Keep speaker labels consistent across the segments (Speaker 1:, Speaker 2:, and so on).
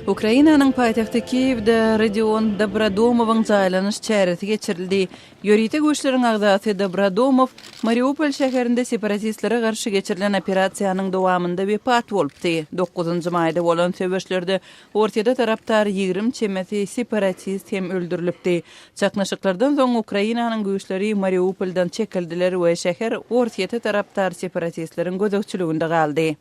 Speaker 1: Ukrainanyň paýtagty Kiýewde Rodion Dobrodomowyň jaýlanyş çäresi geçirildi. Ýörite güýçleriň agzasy Dobrodomow Mariupol şäherinde separatistlere garşy geçirilen operasiýanyň dowamynda wepat bolupdy. Dokuzynjy maýda bolan söweşlerde Orsýete tarapdar 20 çemesi separatist hem öldürilipdi. Çaknyşyklardan soň Ukrainanyň güýçleri Mariupoldan çekildiler we şäher Orsýete tarapdar separatistleriň gözegçiliginde galdy.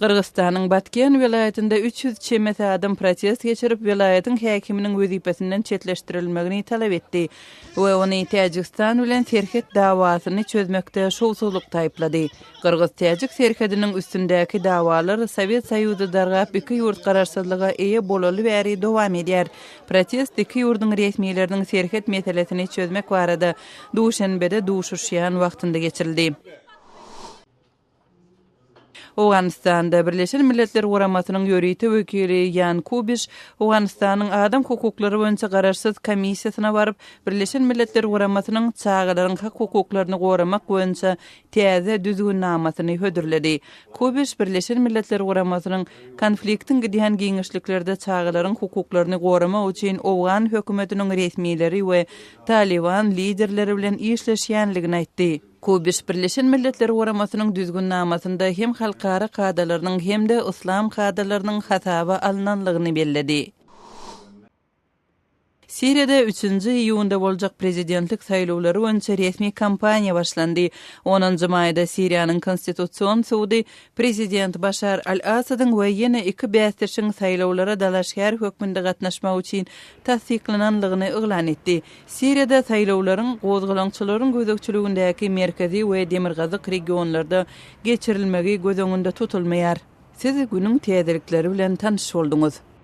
Speaker 1: Gyrgyzystanyň Batken welaýatynda 300 çemesi adam protest geçirip, welaýatyň häkiminiň wezipesinden çetleşdirilmegini talap etdi we ony Täjigistan bilen serhet dawasyny çözmekde şowsuzlykda aýyplady. Gyrgyz-täjik serhediniň üstündäki dawalar Sowet Soýuzy dargap, iki ýurt garaşsyzlyga eýe bolaly bäri dowam edýär. Protest iki ýurduň resmileriniň serhet meselesini çözmek barada Duşenbede duşuşýan wagtynda geçirildi. Owganystanda Birleşen Milletler Guramasynyň ýörite wekili Ýan Kubiş Owganystanyň adam hukuklary boýunça garaşsyz komissiýasyna baryp, Birleşen Milletler Guramasynyň çagalaryň hak-hukuklaryny goramak boýunça täze düzgünnamasyny hödürledi. Kubiş Birleşen Milletler Guramasynyň konfliktiň gidýän giňişliklerde çagalaryň hukuklaryny goramak üçin owgan hökümetiniň resmileri we Talyban liderleri bilen işleşýänligini aýtdy. Kubiş Birleşen Milletler Guramasynyň düzgünnamasynda hem halkara kadalarynyň hem-de yslam kadalarynyň hasaba alnanlygyny belledi. Siriýada üçünji iýunda boljak prezidentlik saýlawlary boýunça resmi kampaniýa başlandy. Onunjy maýda Siriýanyň Konstitusion sudy prezident Başar al-Assadyň we ýene iki bäsdeşiň saýlawlara dalaşgär hökmünde gatnaşmak üçin tassyklananlygyny yglan etdi. Siriýada saýlawlaryň gozgalaňçylaryň gözegçiligindäki merkezi we demirgazyk regionlarda geçirilmegi göz öňünde tutulmaýar. Siz günüň täzelikleri bilen tanyş bolduňyz.